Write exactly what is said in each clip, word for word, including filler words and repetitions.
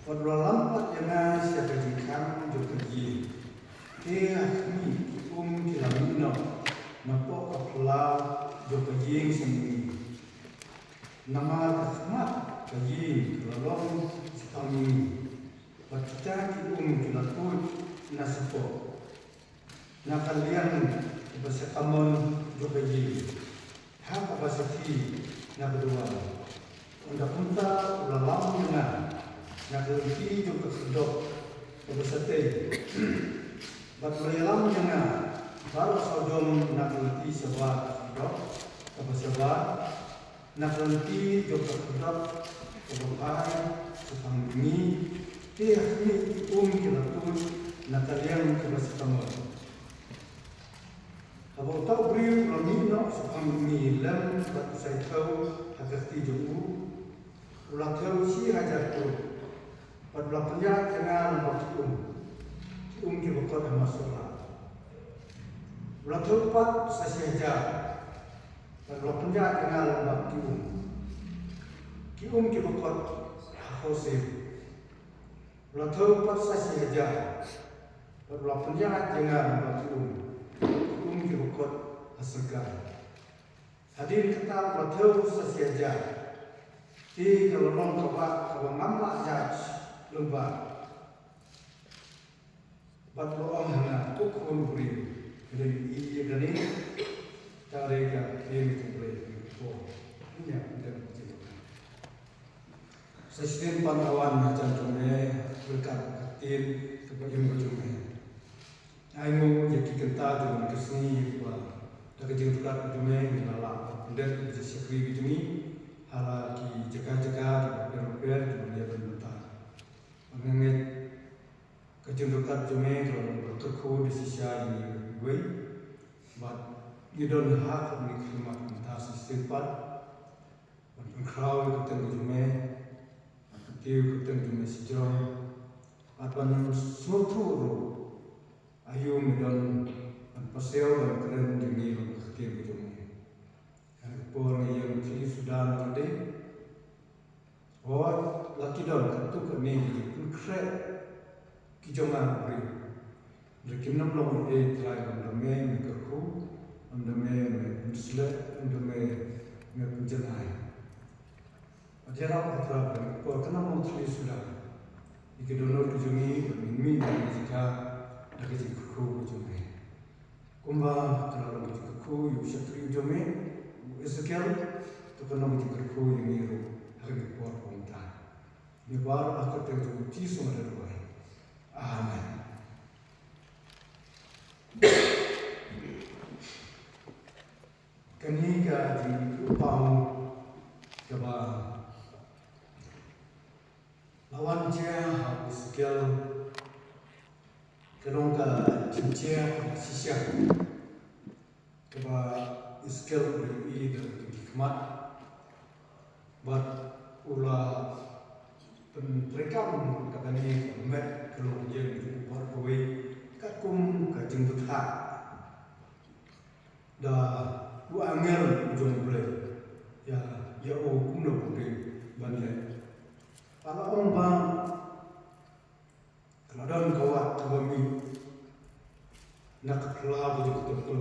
Bad u la lam pat ïa nga sha ka jingkhang jong ka ïing. Te ha khmih, ki um ki la mih noh napoh ka phyllaw jong ka ïing shangngi. Namar ka khmat ka ïing ka la long shaphang mihngi, bad kita ki um ki la tuid na shapoh, na ka liang kaba sha kamon jong ka ïing, ha kaba sha thik na ka duwan. Ynda kumta u la lam ïa nga na ka lynti jong ka khyrdop kaba shatei, bad u la ïalam ïa nga baroh sawdong na ka lynti shabar ka khyrdop kaba shabar, na ka lynti jong ka khyrdop kaba phai shaphang mihngi. Te ha khmih, ki um ki la tuid na ka liang kaba sha kamon. Haba uta u briew u la mih noh shaphang mihngi lem bad u shait thew ha ka kti jong u, u la thew shi hajar kut, bad u la pynïaid ïa nga lyngba ki um, ki um kiba kot ha masohlah. U la thew pat sa shi hajar, bad u la pynïaid ïa nga lyngba ki um, ki um kiba kot ha khawsiew. U la thew pat sa shi hajar, bad u la pynïaid ïa nga lyngba ki um, ki um kiba kot ha syngkai. Hadien kata u la thew sa shi hajar. Te ka la long ka wah kaba ngam lah ïaid lyngba. Bad u la ong ha nga, ko khun briew, phi dei ban ïohi ïa kane? Ka dei ka ktien ka jong U Blei ko. Ïa, ïa, ïa. Sa shisien pat nga wan ha jan jong me ryngkat ka ktien kaba im ka jong me. Ai nguh ïa ki kynta jong ka sngi ba da ka jingryngkat ka jong me ngi la lah ban pyndep ïa ki jingshakri ka jong ngi ha la ki jaka jaka kiba pher bapher kiba ngi ïa don mynta. Ba nga ngeit ka jingryngkat jong me ka long kaba kyrkhu da shisha ïa ngi iwei iwei. Bad ngi don ha kane ka khmat mynta sa shisien pat ban pynkhraw ïa ka kyrteng ka jong me, ban kyntiew ïa ka kyrteng ka jong me shajrong, bad ban sngewthuh ruh aïu me don ban pasiaw ban kren ïa ngi lyngba ka ktien ka jong me. Ha kane ka por ngi ïeng khlieh suda na lade. Hooid, la ki don katto katne ki jingpynkhreh ki jong nga u briew. Hynrei kim nym long ei ei Trai lymda me me kyrkhu, lymda me me pynsleh, lymda me me pynjanai. Bad ïarap, ah Trai, ba ka por kan nym long thylli suda ïa ki dohnud ki jong ngi, ba ngin mih na ka jaka da ka jingkyrkhu ka jong me. Kumba ka la long ka jingkyrkhu ïa u shakri jong me u Esekiel, to kan long ka jingkyrkhu ïa ngi ruh ha kane ka por kumta. Ngi baroh ha ka kyrteng jong u Jisu ngi la duwai. Amen. Kane ka jingïathuhpaw kaba la wan jia ha u Esekiel ka long ka jingjia kaba shisha kaba Esekiel u la ïohi da ki khmat. Bad u la pyntreikam da kane ka met ka longïing jong u baroh kawei katkum ka jingbthah da u angel jong U Blei ïa, ïa u kumno u dei ban leh. Ka la ong ba ka la don ka wah kaba mih na ka phyllaw ka jong ka templ,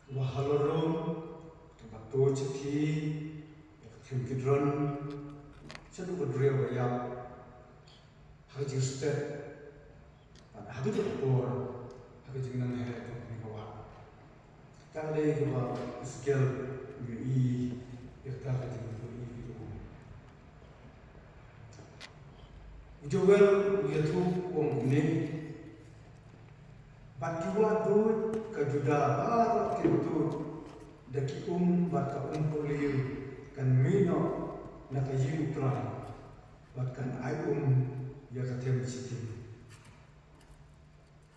kaba halor ruh kaba tuid shathie ïa ka them Kidron, shaduh ka duriaw ba ïap, ha ka jingstet bad ha kajuh ka por ha ka jingnang heh jong kane ka wah. Kata ka dei kaba u Esekiel u ïohi ïa kata ka jingïohi ka jong u. U Joel u ïathuh u ong kumne: Bad ki wah duid ka Judah baroh kin tuid da ki um, bad ka umpohliew kan mih noh na ka ïing U Trai, bad kan ai um ïa ka them shitim.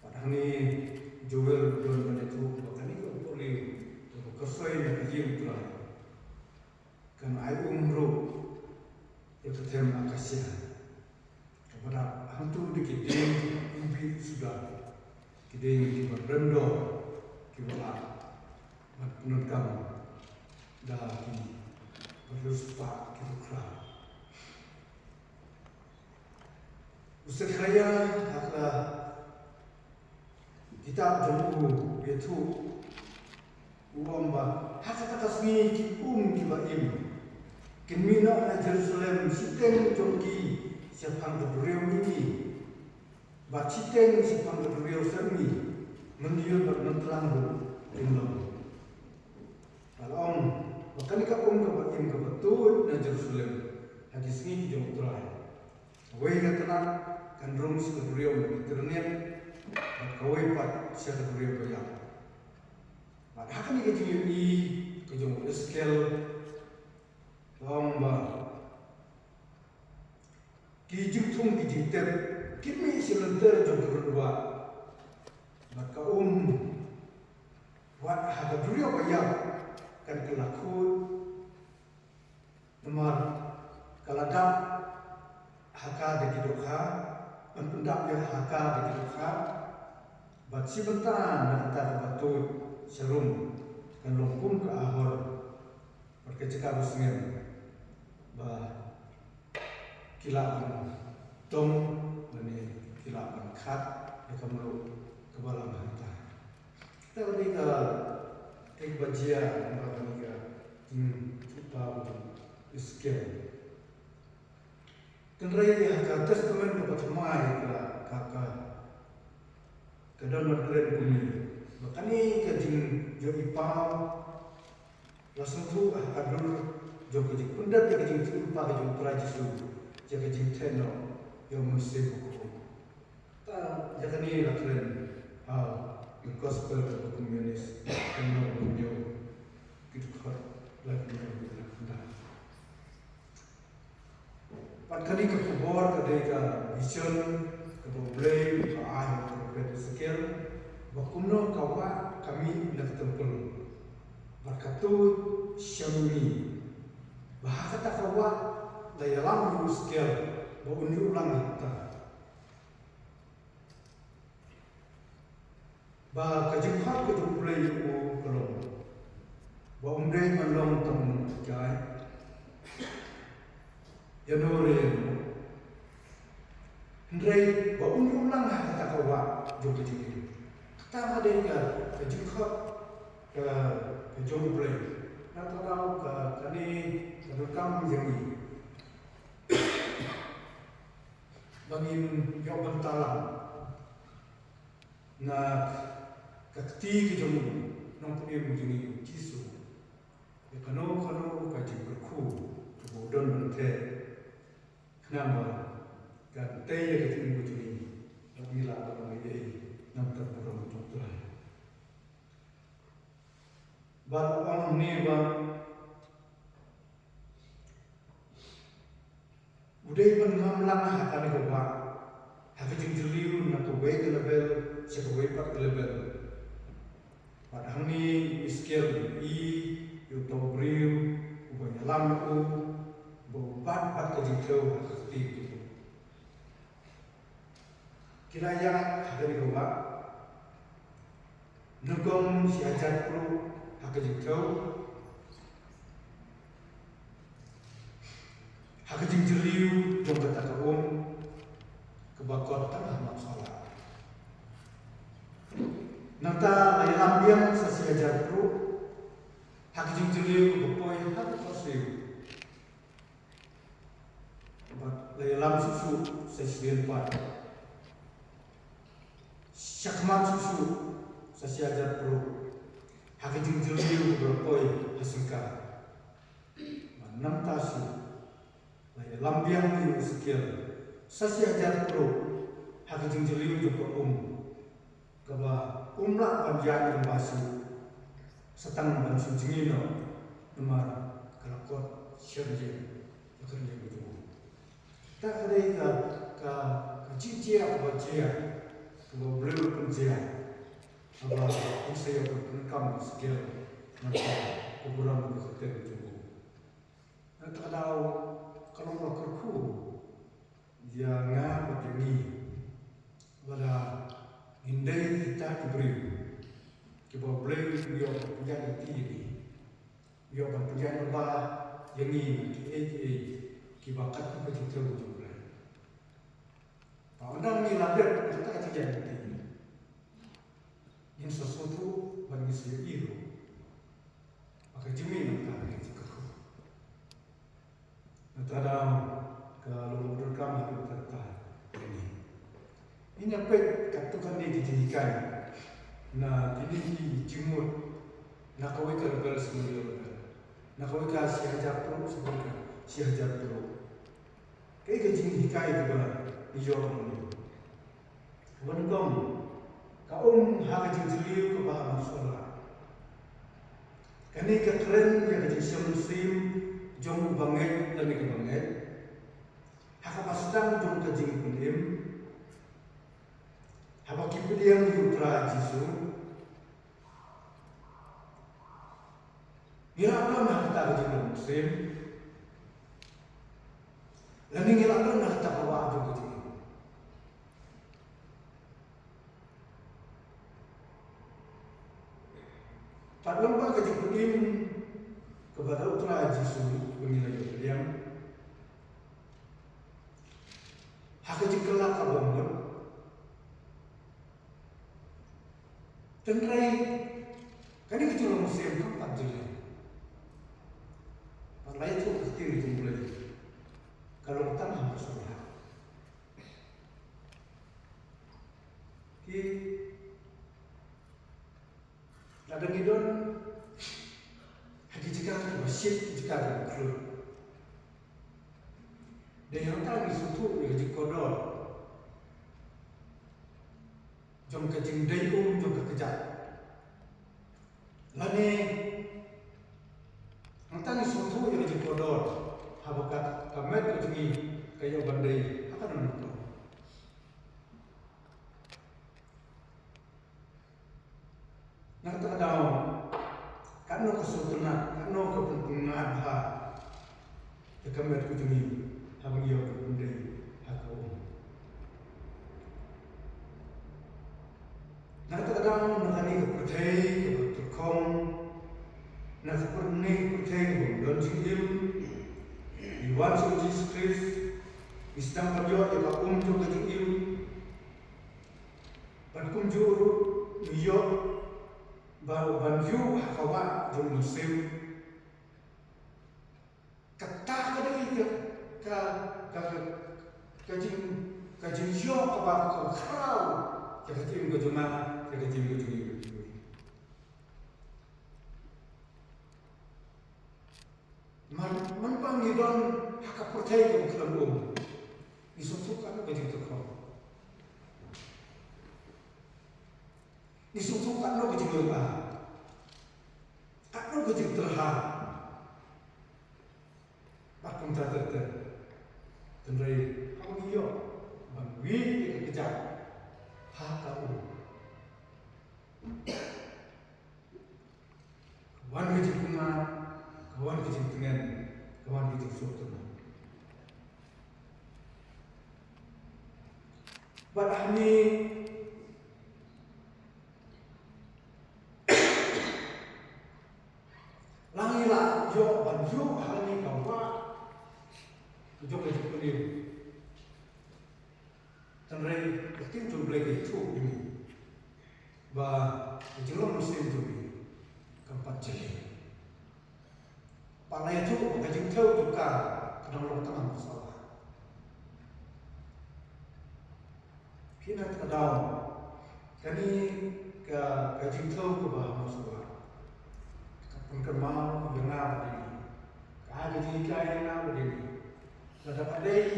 Bad hangne u Joel u don ban ïathuh ba kane ka umpohliew kaba kyrsoi na ka ïing U Trai kan ai um ruh ïa ka them akasia kaba dap hangto da ki dieng kiba bih suda, ki dieng kiba rem dor kiba lah ban pyndonkam da kiba riewspah ki rukhra. U Sekharaïa ha ka kitab jong u u ïathuh, u ong ba ha kata ka sngi ki um kiba im kin mih noh na Jerusalem, shiteng jong ki shaphang ka duriaw mihngi bad shiteng shaphang ka duriaw syrngi, mynjur bad myntlang ruh kin long. Ka la ong ba kane ka um kaba im kaba tuid na Jerusalem ha ki sngi ki jong U Trai. Kawei ka tnat kan rung sha ka duriaw Mediterranean bad kawei pat sha ka duriaw ba ïap. Bad ha kane ka jingïohi ka jong u Esekiel ka ong ba ki jingthung ki jingtep kin mih sha lynter jong ka rud wah bad ka um wat ha ka duriaw ba ïap kan kylla khuid. Namar ka la dap ha ka da ki dohkha, ban pyndap ïa ha ka da ki dohkha. Bad shi bynta na kata kaba tuid sharum kan long kum ka ahor bad ka jaka basngen ba ki lah ban tong lane ki lah ban khat ïa ka mluh kaba la bha hangta. Kata ka dei ka, ka dei kaba jia namar kane ka jingthuh paw u Esekiel. Hynrei ha ka Testament kaba thymmai ka, ka, ka, ka don ban kren kumne ba kane ka jingïohi paw la sngewthuh ha ka dur jong ka jingpyndep ïa ka jingtip lypa ka jong U Trai Jisu ïa ka jingtheh noh ïa u Mynsiem Bakhuid. Ta ïa kane la kren ha The Gospel of the Communist, hynñiew, ki dkhot laiphew hynñiew, ki dkhot khyndai. Bad kane ka khubor ka dei ka vision kaba U Blei u la ai ha u prophet Esekiel ba kumno ka wah ka mih na ka templ bad ka tuid sha mihngi. Ba ha kata ka wah la ïalam ïa u Esekiel ba un ïoh lang ïa kata. Ba ka jingkhot ka jong U Blei ïa u ka long ba um dei ban long tang u nongthiah jaiñ ïa no re ïa no, hynrei ba un ïoh lang ha kata ka wah jong ka jingim. Kata ka dei ka, ka jingkhot ka, ka jong U Blei. Nangta ka, kane ka donkam jong ngi ba ngin ïoh bynta lang na ka kti ka jong u Nongpynim jong ngi u Jisu ïa kano kano ka jingkyrkhu kaba u don ban theh, khnang ba kan tei ïa ka jingim ka jong ngi bad ngi lah ban long ei ei na ka bynta burom jong U Trai. Bad u ong hangne ba u dei ban ngam lang ha kane ka wah ha ka jingjylliew na kawei ka level sha kawei pat ka level. Bad hangne u Esekiel u ïohi ïa uta u briew uba ïalam ïa u ba u bat bad ka jingthew ha ka kti jong u. Ki la ïaid ha kane ka wah nyngkong shi hajar pruh ha ka jingthew, ha ka jingjylliew jong kata ka um kaba kot tang ha mat sohla. Nangta la ïalam biang sa shi hajar pruh ha ka jingjylliew kaba poi ha ka khohsiew. Bad la ïalam shuh shuh sa shisien pat, shakhmat shuh shuh sa shi hajar pruh ha ka jingjylliew kaba la poi ha syngkar. Bad nangta shuh la ïalam biang ïa u Esekiel sa shi hajar pruh ha ka jingjylliew jong ka um, kaba um lah ban ïaid lyngba shuh, sa tang ban shu jngi noh namar ka la kot sha ka jingim, ka jingim ka jong u. Kata ka dei ka, ka, ka jingjia kaba jia kaba U Blei u la pynjia, kaba un sa ïoh ban pyndonkam u Esekiel na ka burom ka kyrteng jong u. Na kata ka daw ka long ka kyrkhu ïa nga bad ïa ngi ba la ngin dei kita ki briew kiba U Blei u ïoh ban pynjah lynti ïa ngi, u ïoh ban pynjah lypa ïa ngi na kiei kiei kiba kat kum ka jingthew jong U Blei. Ba ynda ngi la dep ïa kata ka jingïaid lynti, ngin sa sngewthuh bad ngin sa ïohi ruh ba ka jingmih nangta ka dei ka jingkyrkhu. Nangta ka long ba donkam ïa kata ka jingmih. Ngin ïa peit katto katne ki jinghikai na kine ki jingmut na kawei ka Revelation, na kawei ka shi hajar tyrrong, shi hajar tyrrong. Kaei ka jinghikai kaba ngi ïoh hangne? Kaba nyngkong, ka um ha ka jingjylliew kaba ha marsohlah. Kane ka kren ïa ka jingshem mynsiem jong u bangeit lane ka bangeit ha kaba sdang jong ka jingpynim, haba ki pdiang ïa u Trai Jisu. Ngi lah don ha kata ka jinglong mynsiem, lane ngi lah don ha kata ka wah jong ka jingim. Tad lyngba ka jingpynim kaba da u Trai Jisu ba ngi la ïoh pdiang ha ka jingkylla kaba mut. Hynrei kane ka jinglong mynsiem kam pat jylliew. Pat la ïathuh ka ktien jong U Blei, ka long tang ha marsohlah. Ki, lada ngi don ha ki jaka kiba shit, ki jaka kiba khluit, dei hangta ngi sngewthuh ïa ka jingkordor jong ka jingdei um jong ka kjat. Lane hangta ngi sngewthuh ïa ka jingkordor haba ka, ka met ka jong ngi ka ïoh ban dei ha kano kano ka por. Na kata ka daw, katno ka sngewtynnat, katno ka pynpynngat bha ïa ka met ka jong ngi haba ngi ïoh ban pyndei ha ka um. Na kata ka daw, na kane ka pyrthei kaba tyrkhong, na kane ka pyrthei kaba ym don jingim, ngi wan sha u Jisu Khrist, ngi sdang ban ïoh ïa ka um jong ka jingim. Bad kumjuh ruh ngi ïoh ba, ban ïoh ha ka wah jong u Mynsiem. Kata ka dei ka, ka, ka, ka, ka jing, ka jingïoh kaba, kaba khraw ïa ka jingim ka jong nga, ïa ka jingim ka jong ngi. Man, man ba ngi don ha ka pyrthei kaba khlem um, ngi sngewthuh katno ka jingtyrkhong, ngi sngewthuh katno ka jinglong, katno ka jingtyrham. Bad kumta ter ter, hynrei haba ngi ïoh ban mih ïa ka kjat ha ka um, ka wan ka jingpynngat, ka wan ka jingtngen, ka wan ka jingsngewtynnat. Bad hangne la ngi la ïoh ban ïoh ha kane ka wah jong ka jingpynim. Hynrei ka ktien jong U Blei ka ïathuh ïa ngi ba ka jinglong mynsiem jong ngi kam pat jylliew. Pat la ïathuh ba ka jingthew jong ka ka dang long tang ha marsohlah. Phi, na kata ka daw, kane ka, ka jingthew kaba ha marsohlah ka pynkynmaw ïa nga bad ïa me, ka ai ka jinghikai ïa nga bad ïa me, lada ka dei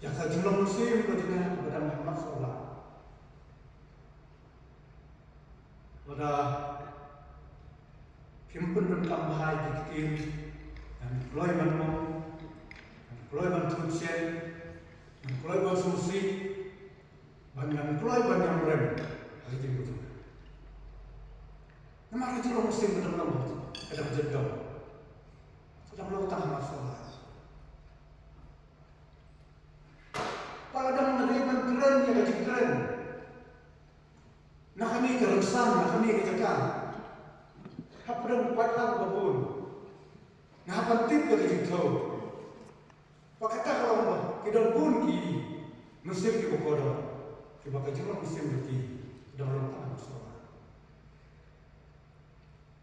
ïa ka jinglong mynsiem ka jong nga kaba dang ha marsohlah. Lada phim pyndonkam bha ïa ki ktien, ngan kloi ban ong, ngan kloi ban thut shen, ngan kloi ban sngewsih, ban, ngan kloi ban ïamrem ha ka jingim ka jong nga. Namar ka jinglong mynsiem ka dang long, ka dang jyndong, ka dang long tang ha marsohlah. Ba lada nga dei ban kren ïa ka jingkren na kane ka rynsan, na kane ka jaka, hapdeng u paidlang ba bun, nga hap ban tip ïa ka jingthew. Ba kata ka long ba ki don bun ki, Mynsiem kiba kordor, kiba ka jinglong mynsiem jong ki dang long tang ha sora.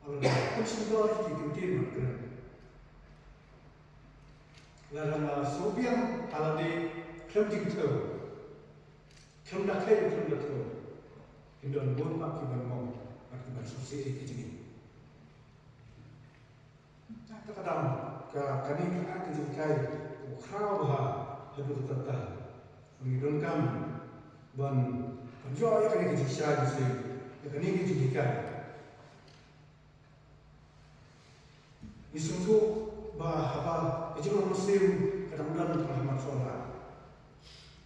Lada pynshngaiñ ki kyntien ban kren, lada nga sngewbiang ha lade khlem jingthew, khlem da khlem, khlem da thew, kin don bun pat ki ban mong bad ki ban sngewsih ïa ki jingim. Kata ka daw, ka, kane ka, ka jinghikai ka khraw bha haduh katta. Ngi donkam ban, ban ïoh ïa kane ka jingshai mynsiem, ïa kane ka jinghikai. Ngi sngewthuh ba haba ka jinglong mynsiem ka dang don tang ha man sora,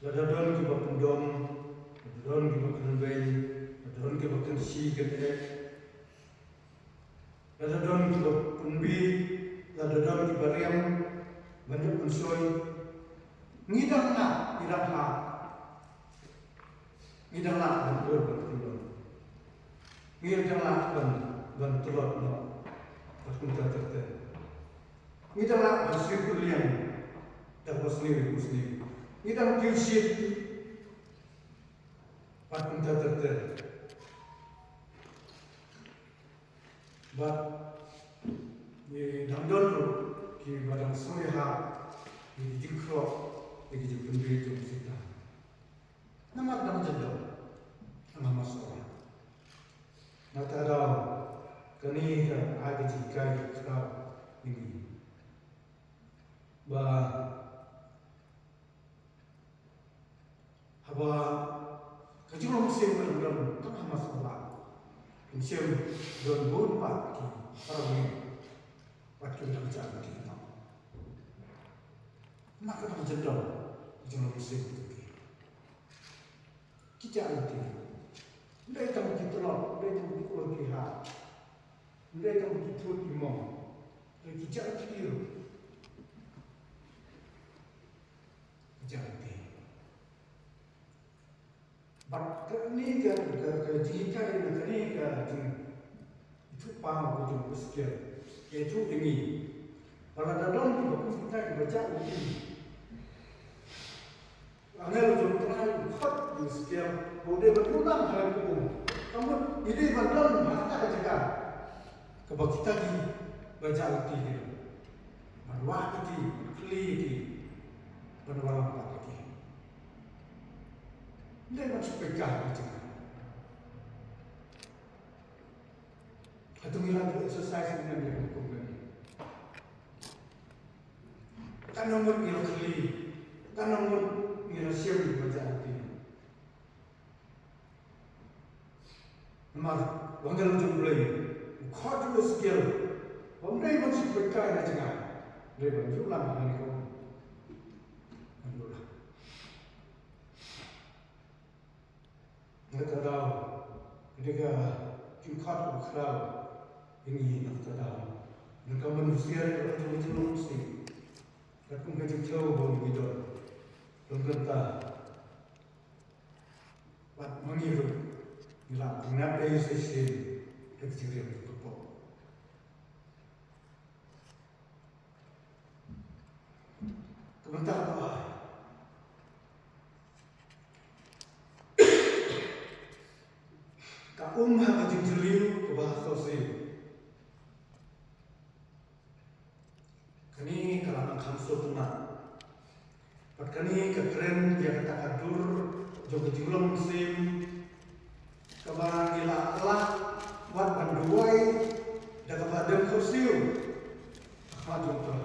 lada don kiba pyndom, lada don kiba kynbeiñ, lada don kiba kynshi kyneh, lada don kiba pynbiej, lada don kiba riam ban ïoh pynshoi, ngi dang lah, ngi dang lah, ngi dang lah ban ur ban kyndon. Ngi dang lah ban, ban tlot noh bad kumta ter ter. Ngi dang lah ban sngewthuh liang da kaba sniew, kaba sniew. Ngi dang kiew shit bad kumta ter ter. Bad ngi dang don ruh kiba dang sngewhap ïa ki jingkhroh, ïa ki jingpynbiej jong u Soitan. Namar dang jyndong, namar sngewhap. Nangta daw, kane ka ai ka jinghikai ka khraw ïa ngi ba haba ka jinglong mynsiem ka dang don tang ha man sora, mynsiem don bun pat ki para bangeit bad ki dang jah lynti noh. Namar ka dang jyndong ka jinglong mynsiem jong ki. Ki jah lynti. Ym dei tang ki tlot, ym dei tang ki ur ki ha, ym dei tang ki thut ki mong, hynrei ki jah lynti ruh. Ki jah lynti. Bad kane ka, ka, ka jinghikai, kane ka jingithuhpaw ka jong u Esekiel ka ïathuh ïa ngi ba lada don kiba kum kita kiba jah lynti, angel jong U Trai u khot ïa u Esekiel ba u dei ban ïuh lang ha kane ka um. Ka mut ngi dei ban don ha kata ka jaka kaba kita kiba jah lynti ki don, ban wad ïa ki, ban khlieh ïa ki, ban wallam pat ïa ki. Ym dei ban shu peit kai ha ka jingngeit. Hato ngi la dei exercise ne em ïa ka hukum kane? Katno ngut ngi la khlieh, katno ngut ngi la shem ïa ka jingim? Namar u angel jong U Blei u khot ïa u Esekiel ba ym dei ban shu peit kai na jngai, hynrei ban ïuh lang ha kane ka um. Ban ïuh lang. Nangta daw, kane ka jingkhot kaba khraw ïa ngi nangta daw. Nangta ban husiar ïa ka jinglong mynsiem. Katkum ka jingthew ba ngi don. Don kata. Bad ma ngi ruh ngi lah ban ngat ïa u Soitan da ka jingriam jong ka pop. Ka bynta kaba ar, ka um ha ka jingjylliew kaba ha khawsiew. Kane ka la nang kham sngewtynnat. Bad kane ka kren ïa kata ka dur jong ka jinglong mynsiem kaba ngi la lah wat ban duwai da kaba dem khawsiew ha khmat jong U Trai.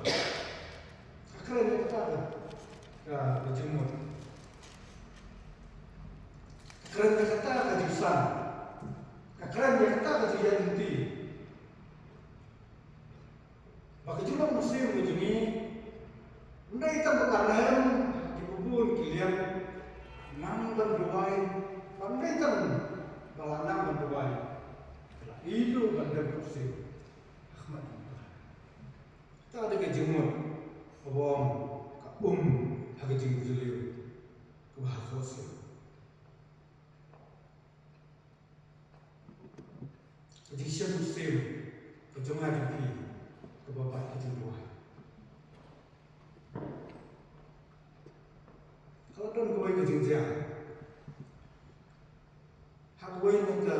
Ka kren ïa kata ka, ka, ka jingmut. Ka kren ïa kata ka jingsan. Ka kren ïa kata ka jingïaid lynti. Ba ka jinglong mynsiem ka jong ngi ym dei tang ba ka rhem ha kiba bun ki liang nang ban duwai, ba ym dei tang ba la nang ban duwai, ka la ïoh ban dem khawsiew ha khmat jong U Trai. Kata dei ka jingmut kaba ong ka um ha ka jingjylliew kaba ha khawsiew. Ka jingshem mynsiem ka jong nga jong phi kaba bad ka jingduwai. Ka la Don kawei ka jingjia ha kawei na ka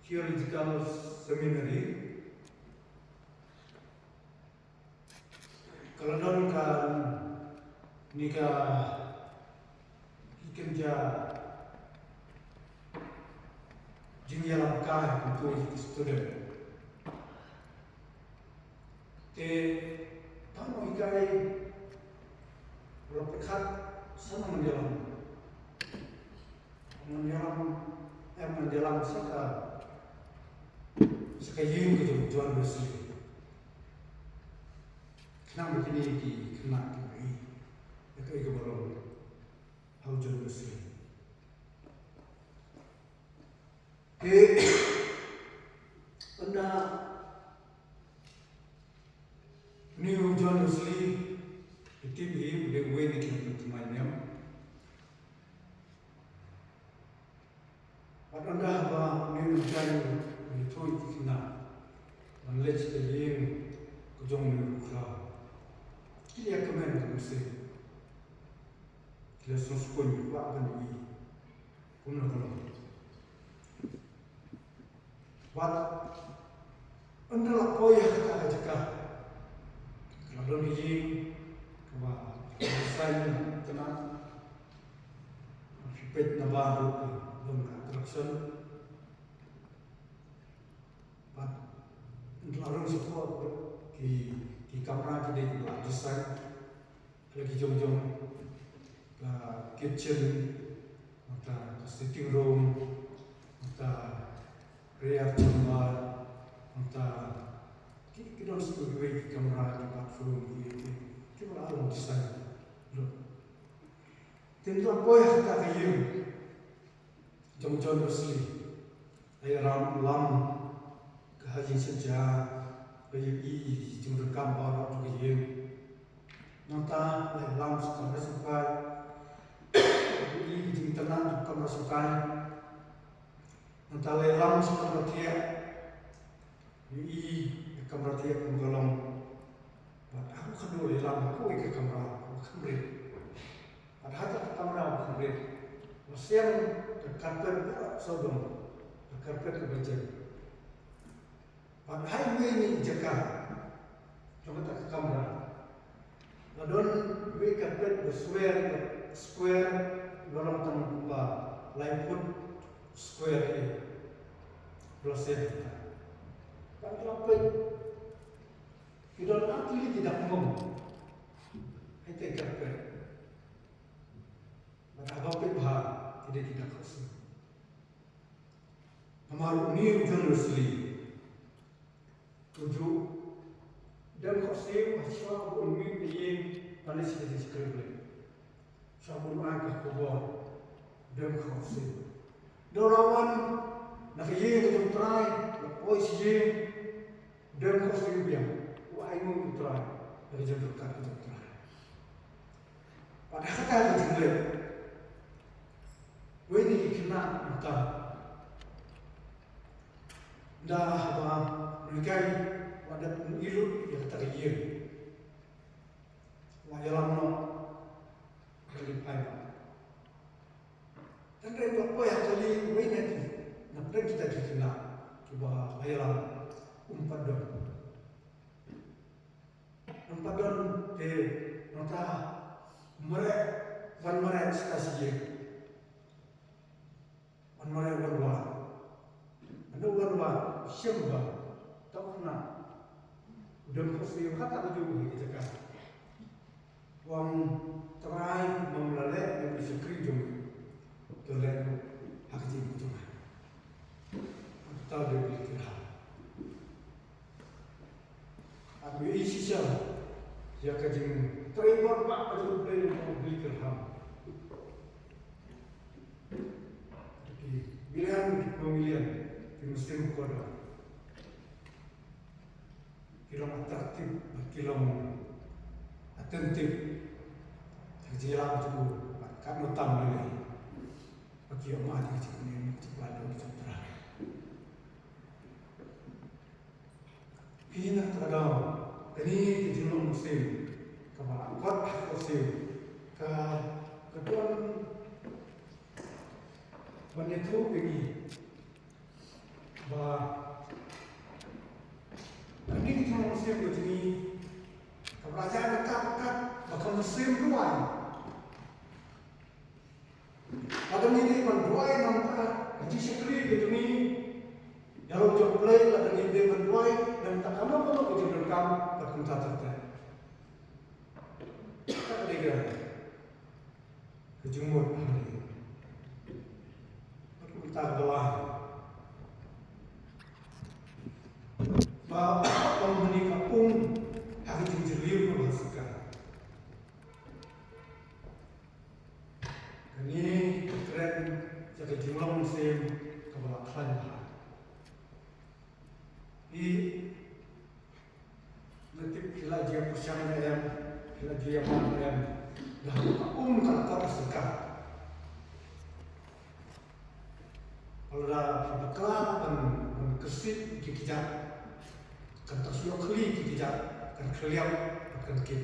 theological seminary, ka la don kane ka, ki kynja jingïalam kai kumto ïa ki student. Te tang u hikai u la pyrkhat sa nang ïalam, nang ïalam, em, nang ïalam sa ka, sa ka ïing ka jong u John Wesley. Khnang ba kine ki khynnah kin ïohi ïa kaei kaba long ha u John Wesley. Te ynda une u John Wesley, i tip hi u dei uwei na ki nongthymmai niam. Bad ynda haba une u John u ïathuh ïa ki khynnah ban leit sha ka ïing ka jong une u khraw, ki la ïa kmen ka mynsiem, ki la sngewskuiñ, kwah ban ïohi kumno ka long. Bad ynda la poi ha kata ka jaka, ka la don ka ïing kaba design itynnat, phi peit naba ruh ka long ka attraction. Bad ynda la rung shapoh ruh, ki, ki kamra ki dei kiba la design la ki jong jong, ka kitchen, nangta ka sitting room, nangta prayer chamber, nangta ki, ki don sa kiwei ki kamra, ki bathroom, ki, ki, kiba la long design lut. Te ynda la poi ha kata ka ïing jong u John Wesley, la ïalam, lam ka ha jingsynshar, la ïohi ïa ki jingdonkam baroh jong ka ïing. Nangta la ïalam sha ka kamra shongkai, ïohi ïa ka jingitynnat jong ka kamra shongkai. Nangta la ïalam sha ka kamra thiah, ïohi ïa ka kamra thiah kumno ka long. Bad ha kaba khatduh la ïalam ha kawei ka kamra kaba kham rit. Bad ha kata ka kamra kaba kham rit la sem ka carpet ba sawdong, ka carpet kaba jem. Bad ha iwei na i jaka jong kata ka kamra la don iwei i carpet ba square, square, ba long tang kumba lai foot square ïa ba la sem. Bad la peit, ki don ar tylli ki dak mong ha ita i carpet. Bad haba peit bha, ki dei ki dak khohsiew. Namar une u John Wesley u ju dem khohsiew ha shuwa ba un mih na ïing ban leit sha ka jingshakri Blei. Shuwa ba un ai ka khubor, dem khohsiew. Ynda u la wan na ka ïing ka jong u Trai, la poi sha ïing, dem khohsiew biang, u ainguh ïa u Trai na ka jingpyrkhat ka jong u Trai. Bad ha kata ka jingleit, uwei na ki khynnah mynta, ynda haba u Nikai u la dep ïohi lut ïa kata ka ïing, u la ïalam noh, u la leit phai noh. Hynrei ba poi ha kali, uwei na ki, na pdeng kita ki khynnah kiba la ïalam um pat don. Um pat don, te nangta mareh, ban mareh sha ïing, ban mareh wan wad. Hynda wan wad, u shem ba, to khynnah, u dem khohsiew ha kata kajuh hi ka jaka. U ong, Trai, ma me la leh ïa ka jingshakri jong me, to leh ruh ha ka jingim jong nga. Kata u dei u Billy Graham. Bad me ïohi shisha ïa ka jingtrei bor ba ka jong u Blei lyngba u Billy Graham. Ki million, ki million ki Muslim ko don. Ki long attractive bad ki long attentive ha ka jingïalam jong u, bad katno tam lei lei ba ki ïohmad ïa ka jingkmen, ka jingpynlong ka jong u Trai. Phi na kata ka daw, kane ka jinglong mynsiem kaba la kot ha ka khohsiew, Ban ïathuh ïa ngi ba kane ka jinglong mynsiem ka jong ngi ka la ïaid ryngkat ryngkat bad ka mynsiem duwai. Lada ngi dei ban duwai na ka bynta ka jingshakri ka jong ngi ïa la u jong U Blei, lada ngi dei ban duwai na ka bynta kano kano ka jingdonkam bad kumta ter ter. Kata ka dei ka ka jingmut ha ri. Bad kumta ka ba lai ba ong hangne ka um ha ka jingjylliew kaba ha syngkar. Kane ka kren ïa ka jinglong mynsiem kaba la khlaiñ bha. Phi, nga tip phi la ju ïa pyrshang ne em, phi la ju ïa mad ne em, da ka um ka la kot ha syngkar. Lada phi bakla ban, ban kyrsiew ïa ki kjat, kan tak shu ïoh khlieh ki kjat, kan khlieh bad kan kit.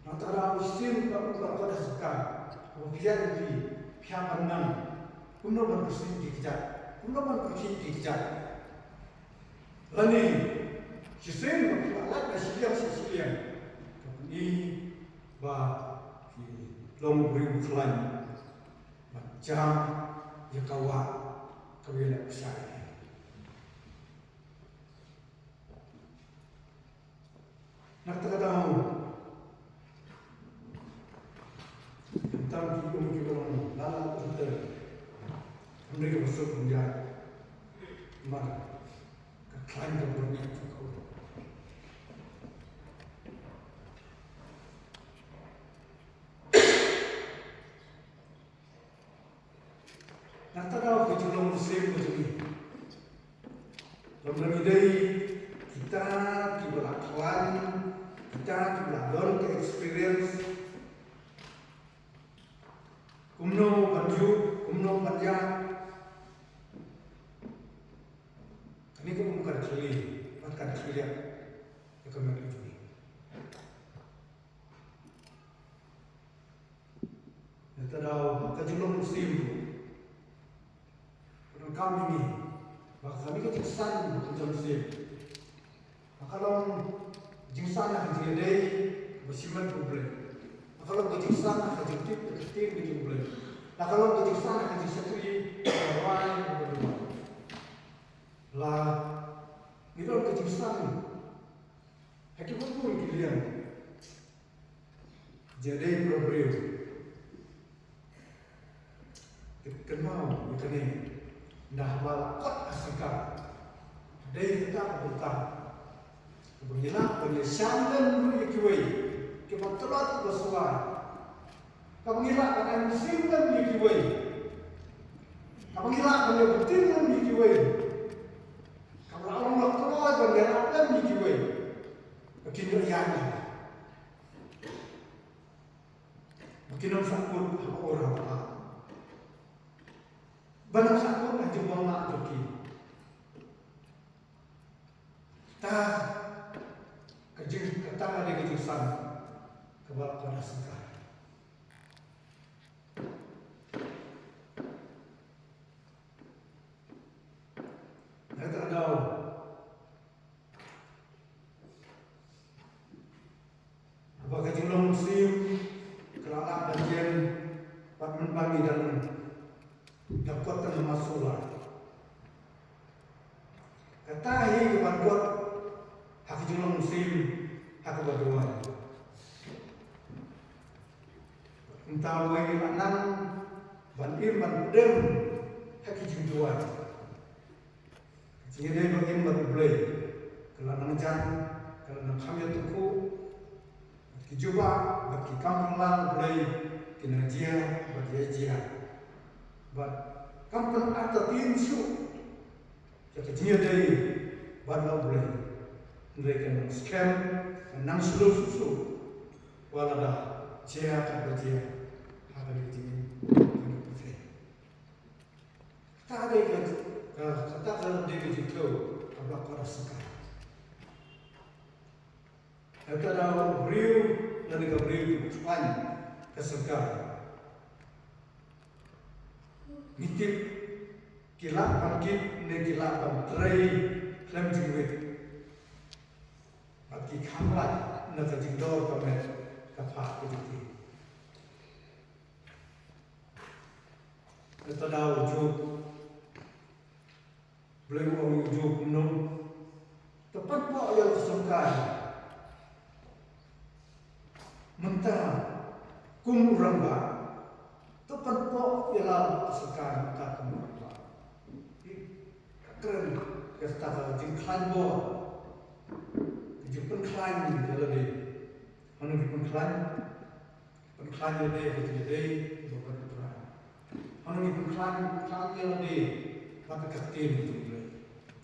Nangta da u shisien ka um ka la kot ha syngkar. Haba phi ïaid lynti, phi hap ban nang kumno ban kyrsiew ïa ki kjat, kumno ban pyrkhih ïa ki kjat. Lane shisien ba phi la lait na shiliang sha shiliang, ka pyni ba phi long u briew khlaiñ ban jam ïa ka wah kaba ïaleh pyrshah ïa phi. Na kata ka daw, khamtam ki um kiba long lala kumta, hynrei kaba suk kumjuh, namar ka khlaiñ ka bun ïa ka um. Na kata ka daw ka jinglong mynsiem ka jong ngi, lada ngi dei kita kiba la khlaiñ, kita kiba la don ka experience kumno ban ïuh, kumno ban ïaid, kane ka um kan khlieh bad kan khlieh ïa ka met ka jong ngi. Nangta daw ka jinglong mynsiem ruh ka donkam ïa ngi ba kane ka jingsan ka jong mynsiem, ba ka long jingsan ha ka jingïadei ba shimet bad U Blei, ba ka long ka jingsan ha ka jingtip ïa ka ktien ka jong U Blei, ba ka long ka jingsan ha ka jingshakri ba rwai ba duwai. La ngi don ka jingsan ha ki bun bun ki liang. Jingïadei baroh briew. Kynmaw ïa kane, ynda haba la kot ha syngkar, dei kata ka bynta kaba ngi lah ban ïa sham lem ruh ïa kiwei kiba tlot kiba suai, kaba ngi lah ban ai mynsiem lem ïa kiwei, kaba ngi lah ban ïa btin lem ïa kiwei, kaba la long la kloi ban ïarap lem ïa kiwei ba kin ïoh ïaid lem. Ba kin ym sahkut ha ka ur ha ka bah, ban ym sahkut ha jingbym lah jong ki. Kata ka jing, kata ka dei ka jingsan kaba la kwah ha syngkar. Nangta ka daw, haba ka jinglong mynsiem ka la lah ban jem, bad mynba ngi dang da kot tang ha masola, kata hi ka ban kot ha ka jinglong mynsiem ha kaba duwai. Kumta uwei ngi la nang ban im ban pdem ha ki jingduwai. Ka jingïadei ba im bad U Blei ka la nang jan, ka la nang kham ïathuh. Bad ki jubab bad ki kam pynlong U Blei ki nang jia bad ïa jia. Bad kam pynartatien shuh ïa ka jingïadei bad la U Blei. Hynrei ka nang skhem, ka nang shlur shuh shuh wat lada jia katba jia ha kane ka jingim, ha kane ka pyrthei. Kata ka dei ka, ka, kata ka dei ka jingkiew kaba la kwah ha syngkar. Kata da u briew lane ka briew kiba khlaiñ ka syngkar. Ngi tip ki lah ban kit ne ki lah ban trei khlem jingwit. Bad ki kham lait na ka jingdor ka met ka phad ka jong ki. Kata daw u Job, Blei u ong ïa u Job kumno? To pynpoh ïa la ka shongkai mynta kum u rangbah. To pynpoh ïa la ka shongkai mynta kum u rangbah. Ka kren kata ka jingkhlaiñ bor, ka jingpynkhlaiñ ïa lade. Hangno ki pynkhlaiñ? Pynkhlaiñ ïa lade ha ka jingïadei bad U Trai. Hangno ngi pynkhlaiñ, pynkhlaiñ ïa lade bad ka ktien jong U Blei.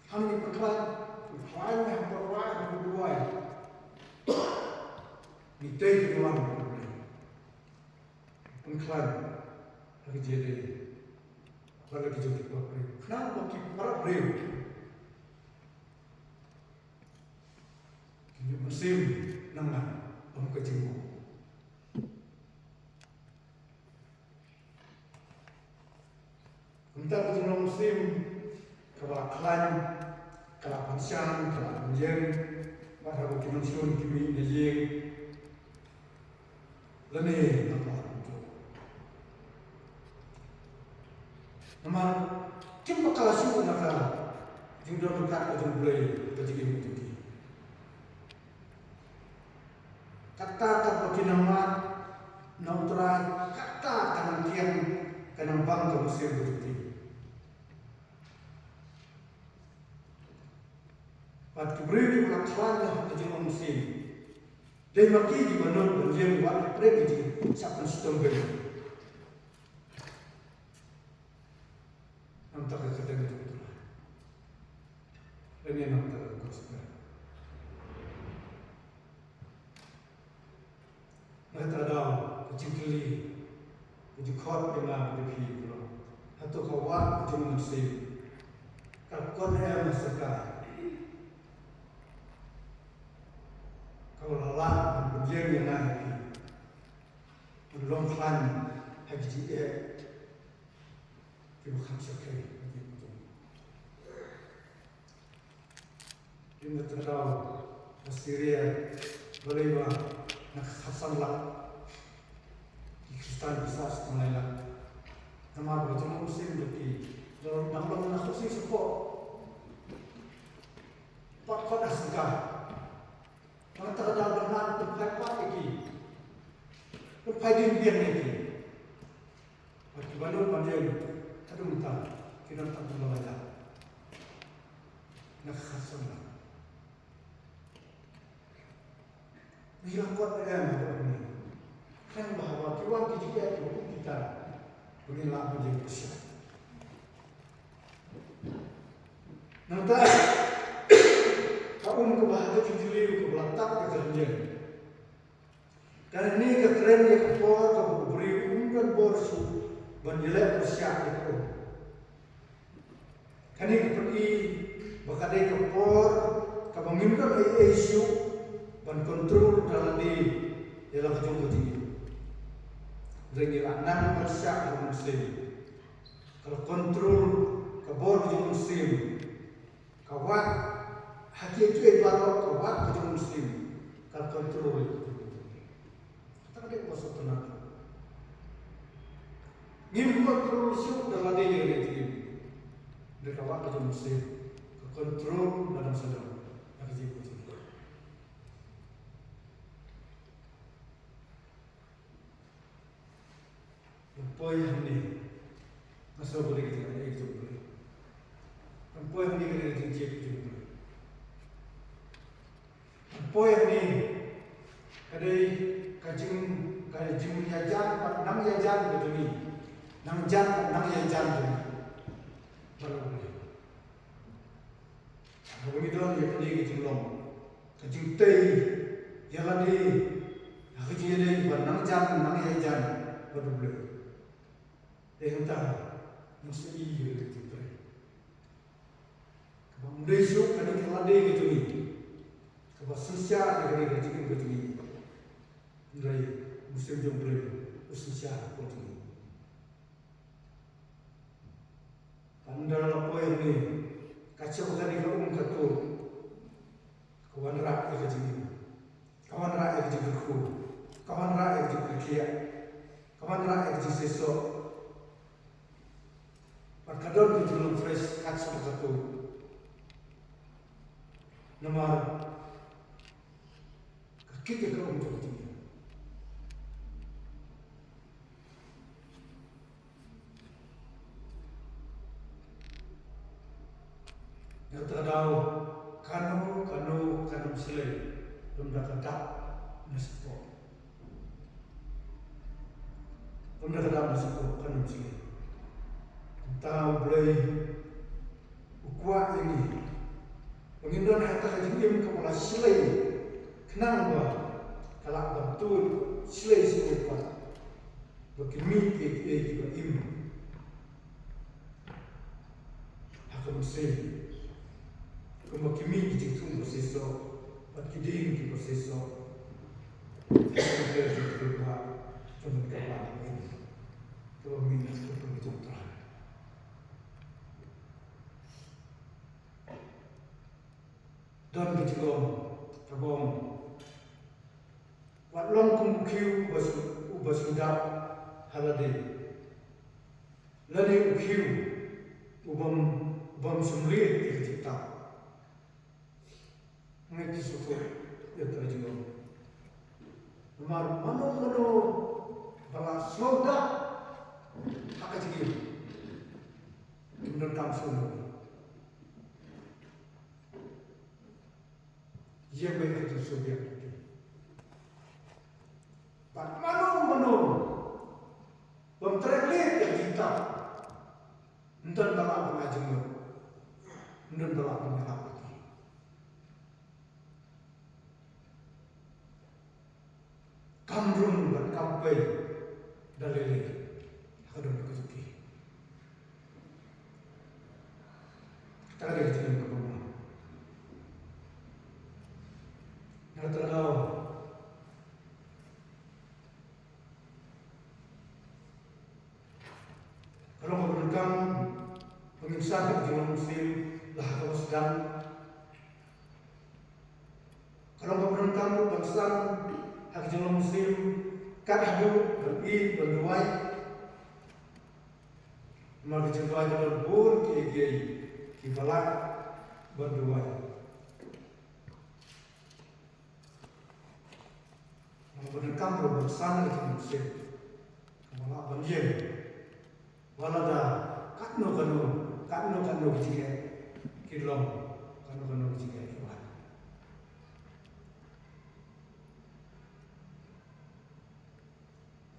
Hangno ngi pynkhlaiñ, pynkhlaiñ ha ka rwai, ha ka duwai. Ngi tei ki wan U Blei. Pynkhlaiñ ha ka jingïadei bad la ki jong ki parabangeit. Khnang ba ki parabangeit kin ïoh mynsiem nangne, ym ka jingmut. Kumta ka jinglong mynsiem kaba la khlaiñ, ka la pynshang, ka la pynïeng, bad haba ki nongshun ki mih na ïing, lane na ka Namar kim bakla shuh na ka jingdon ryngkat ka jong U Blei ka jingim ka jong ki. Kata kaba ki nang mad na U Trai, kata ka nang kieng, ka nang bang ka mynsiem ka jong ki. Bad ki briew kiba la khlaiñ na ka jinglong mynsiem, dei ma ki kiba nud ban ïeng wad hapdeng ka jingshah pynshitom beiñ. Namar ka kyrteng jong U Trai. Lane namar ka gospel. Nga kata daw ka jingkylli, ka jingkhot ïa nga bad ïa phi, ka long, hato ka wah ka jong u Mynsiem ka kwah em ha ka, ka la lah ban pynïeng ïa nga ïa phi ban long khlaiñ ha ki jingeh kiba kham shyrkhei. Ïa nga tyndaw ha Syria, balei ba na ka khatsan lak ki Khristan ki sah sha tang lai lak. Namar ba ka jinglong mynsiem jong ki dang long na ka khohsiew shapoh. Pat pat ha sengkah. Nangta ka daw dang nang pynphai pat ïa ki, pynphai dien biang ïa ki. Bad kiba nud ban ïeng haduh mynta ki don tang kumba lai lak na ka khatsan lak. Ngi la kot em haduh mynne. Khlem ba haba ki wan ki jingeh kiba kum kita ba ngin lah ban ïeng pyrshah. Nangta ka um kaba ha ka jingjylliew kaba la tap ka jylliew. Kane ka kren ïa ka por kaba u briew um don bor shuh ban ïaleh pyrshah ïa ka um. Kane ka pyni ba ka dei ka por kaba ngim don ei ei shuh ban kontrol da lade ïa la ka jong ka jingim. Hynrei ngi la nang pyrshah ha u Mynsiem. Ka la kontrol ka bor ka jong u Mynsiem. Ka wad ha kiei kiei baroh, ka wad ka jong u Mynsiem ka la kontrol. Kata ka dei kaba sngewtynnat. Ngim kontrol shuh da lade ïa ka jingim. Hynrei ka wad ka jong u Mynsiem ka kontrol na dang shalor na ka jingim ka jong ngi. Ngan poi hangne. Nga sngew ba dei ka jingaiei ka jong U Blei. Ngan poi hangne ka dei ka jingjied ka jong U Blei. Ngan poi hangne ka dei ka jing, ka jingïajan bad nang ïajan ka jong ngi. Nang jan bad nang ïajan jong ngi bad U Blei. Haba ngi don ïa kane ka jinglong, ka jingtei ïa lade ha ka jingïadei ba nang jan nang ïajan bad U Blei. Te hangta ngi sngewthuh ïa ka jingtrei. Kaba ym dei shuh kane ka lade ka jong ngi kaba synshar ïa kane ka jingim ka jong ngi. Hynrei u Mynsiem jong U Blei u synshar ha ka jong ngi. Ynda la poi hangne, ka jong kane ka um ka tuid, ka wanrah ïa ka jingim, ka wanrah ïa ka jingkyrkhu, ka wanrah ïa ka jingkyrkieh, ka wanrah ïa ka jingseisoh. Bad ka don ka jinglong fresh kat shaba ka tuid. Namar ka kit ïa ka um jong ka jingim. Ïa kata ka daw, kano kano kan ym shlei lymda ka dak na shapoh. Lymda ka dak na shapoh kan ym shlei. Kumta U Blei u kwah ïa ngi ba ngin don ha kata ka jingim kaba la shlei, khnang ba ka lah ban tuid shlei shlei pat, ba kin mih kiei kiei kiba im ha ka mynsiem, kumba ki mih ki jingthung ba seisoh bad ki dieng kiba seisoh. Ki jingthung ba jong ka ba im, kaba mih na ka jong ka jong Trai. Don ka jinglong kaba ong, wat long kum u khiew uba shu, uba shu dap ha lade, lane u khiew u bym, u bym shym leit ïa ka jingtap. Ngi ki sngewthuh ïa kata ka jinglong. Namar mano mano ba la sngewdap ha ka jingim, ym donkam sngewthuh. Ïa ba ïa ka jingsngewbiang. Bad mano mano bym treh leit ïa ka jingtap, ym don ba lah ban ai jingmut, ym don ba lah ban ïalap ïa ki. Kam rung bad kam pei da lei lei ha ka dohnud ka jong ki. Kata ka dei ka jingim kaba bha. Nga kyrpad, ka long kaba donkam ba ngin san ha ka jinglong mynsiem la ha kaba sdang. Ka long kaba donkam ruh ban san ha ka jinglong mynsiem kat haduh ban ïeit ban duwai. Namar ka jingduwai ka don bun kiei kiei kiba lah ban duwai. Namar ka donkam ruh ban san ha ka jinglong mynsiem kaba lah ban ïeng. Wat lada katno katno, katno katno ki jingeh ki long, katno katno ki jingeh ki wan.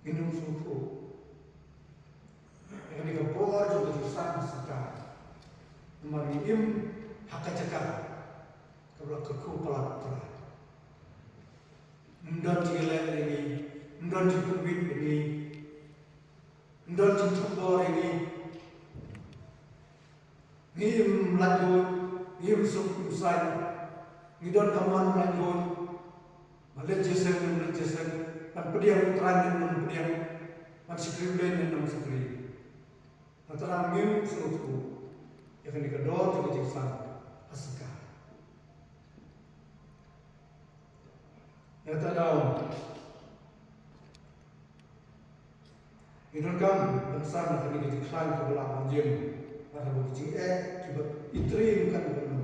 Ngin ym sngewthuh ïa kane ka bor jong ka jingsan ha Sathar. Namar ngi im ha ka jaka kaba la kyrkhu palat palat. Ym don jingïaleh ïa ngi, ym don jingpynwit ïa ngi, ym don jingthuh bor ïa ngi. Ngi im laitluid, ngi im suk im saiñ, ngi don ka mon laitluid ban leit jingïaseng ne ym leit jingïaseng, ban pdiang U Trai ne ym pdiang, ban shakri Blei ne ym shakri. Nangta ngim sngewthuh ïa kane ka dor jong ka jingsan ha Sathar. Nangta ngi donkam ban san ha kane ka jingkhlaiñ kaba lah ban ïeng bad haba ki jingeh kiba itriem katno katno.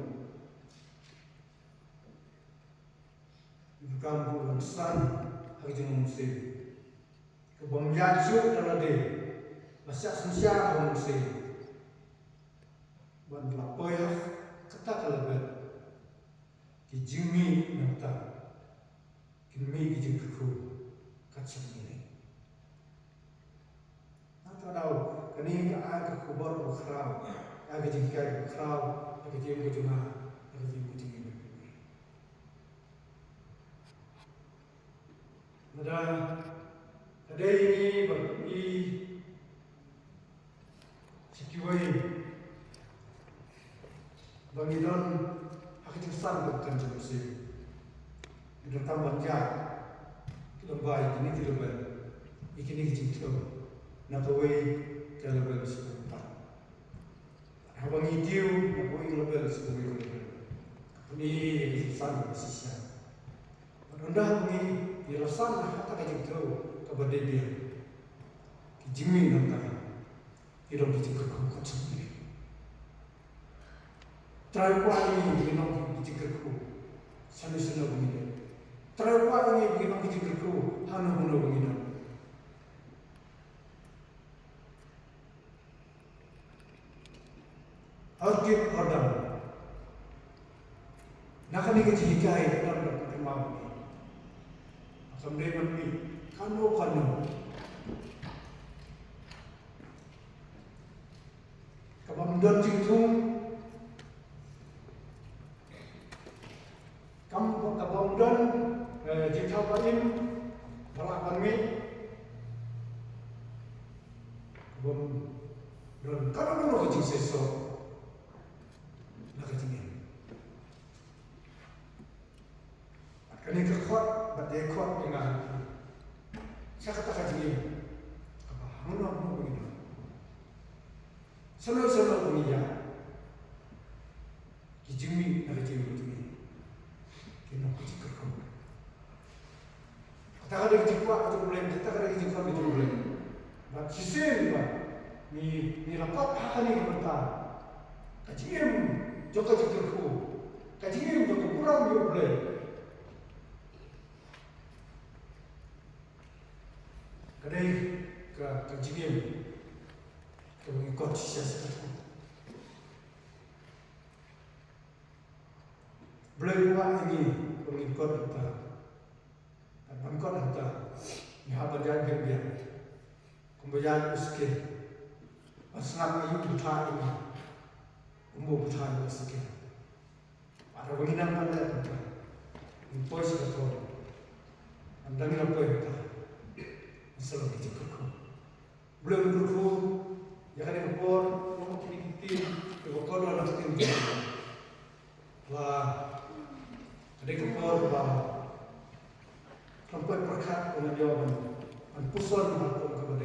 Ngi donkam ruh ban san ha ka jinglong mynsiem kaba ym ïaid shuh da lade, ba shah synshar ha ka mynsiem. Ban la poi ha kata ka level, ki jingmih nangta kin mih ki jingkyrkhu kat shaba ngi leit. Nangta daw kane ka ai ka khubor kaba khraw, ka ai ka jinghikai kaba khraw ïa ka jingim ka jong nga, ïa ka jingim ka jong ngi. Lada ka dei ngi ban ïohi sha kiwei ba ngi don ha ka jingsan kaba kynja mynsiem, ngi donkam ban ïaid lyngba ïa kine ki level, ïa kine ki jingthmu na kawei ka level sha kawei pat. Haba ngi tiew na kawei ka level sha kawei ka level, kane ka jingsan kaba shisha. Bad ynda ngi, ngi la san ha kata ka jingtiew kaba dei biang, ki jingmih nangta ki long ki jingkyrkhu ka jingmih. Trai kwah ïa ngi ba ngin long ki jingkyrkhu. Shano shano ba ngi dei. Trai kwah ïa ngi ba ngin long ki jingkyrkhu hano hano ba ngi dei. Hor kit hor dam. Na kane ka jinghikai ka dang dang ka kynmaw ïa ngi. Kam dei ban mih kano kano. Kaba ym don jingthung, kam, kaba ym don, eh, jingthaw ba im ba lah ban mih, kaba ym don kano kano ka jingseisoh na ka jingim. Bad kane ka khot, bad dei khot ïa nga ha phi. Sha kata ka jingim, kaba hangno hangno ba ngi don, shano shano ba ngi ïaid, ki jingmih na ka jingim ba jingim ki long ki jingkyrkhu. Kata ka dei ka jingkwah ka jong U Blei, kata ka dei ka jingkwah ka jong U Blei. Bad shisien ba ngi, ngi la pat ha kane ka bynta, ka jingim jong ka jingkyrkhu, ka jingim jong ka burom ïa U Blei, ka dei ka, ka jingim kaba ngi kot shisha shisha. Blei u kwah ïa ngi ba ngin kot hangta. Bad ban kot hangta, ngi hap ban ïaid biang biang, kumba ïaid u Esekiel. Ban sngap ïa u Blei u batai ïa ngi, kumba u batai ïa u Esekiel. Bad haba ngi nang ban leh hangta, ngin poi sha ka throne. Ynda ngi la poi hangta, ngin sa long ki jingkyrkhu. Blei un kyrkhu ïa kane ka por, ïa kine ki ktien, ïa ka por ba la ktien jong. Ba ka dei ka por ba kan poi pyrkhat, ba ngan ïoh ban, ban puson, ban